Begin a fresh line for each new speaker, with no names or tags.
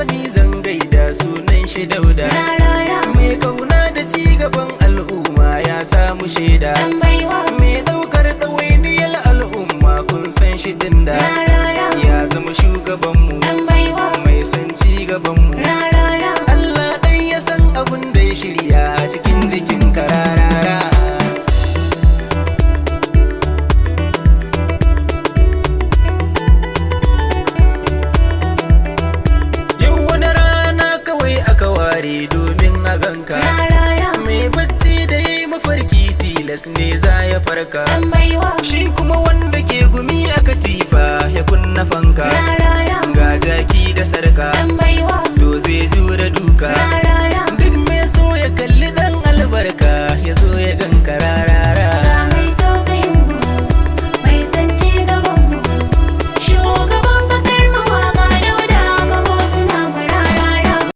Gwani zan gaida, sunan shi Dauda.
Rarara.
Mai kauna da ci gaban al'umma, ya samu shaida.
Dan baiwa.
Mai daukar ɗawainiyar al'umma, kun san shi dinda.
Rarara.
Ya zama shugabanmu.
Dan baiwa.
Mai son ci gabanmu.
Rarara.
Allah ɗai ya san abin da ya shirya a cikin jikin kararara. Yau wani rana kawai aka ware domin a ganka.
Rarara.
Mai bacci da ya yi mafarki, tilas ne za ya farka.
Dan baiwa.
Shi kuma wanda ke gumi a katifa, ya kunna fanka.
Rarara.
Ga jaki